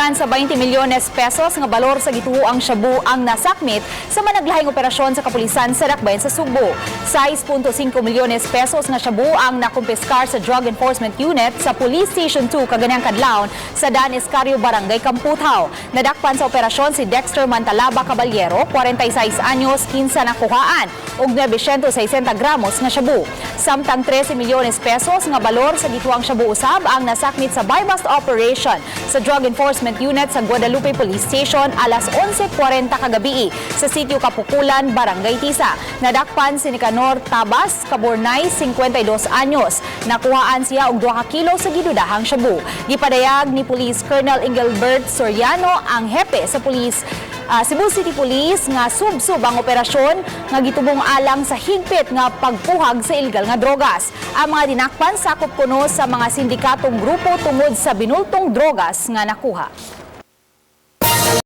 Gikan sa 20 milyones pesos nga balor sa gituoang shabu ang nasakmit sa managlahing operasyon sa kapulisan sa Dakbayan sa Sugbo. 6.5 milyones pesos nga shabu ang nakumpiskar sa Drug Enforcement Unit sa Police Station 2 kaganihang kadlawon sa Dan Escario, Barangay Kamputhaw. Nadakpan sa operasyon si Dexter Mantalaba Caballero, 46 anyos, 15 nakuhaan og 960 gramos nga shabu. Samtang 13 milyones pesos nga balor sa gituoang shabu usab ang nasakmit sa buy-bust operation sa Drug Enforcement Unit sa Guadalupe Police Station alas 11:40 kagabi sa sitio Kapukulan, Barangay Tisa. Nadakpan si Nicanor Tabas, Cabornay, 52 anyos. Nakuhaan siya og 2 ka kilo sa gidudahang shabu. Gipadayag ni Police Colonel Engelbert Soriano, ang hepe sa police Cebu City Police, nga sub-sub ang operasyon nga gitubong alang sa higpit nga pagpuhag sa illegal nga drogas. Ang mga dinakpan, sakop kuno sa mga sindikatong grupo tungod sa binultong drogas nga nakuha.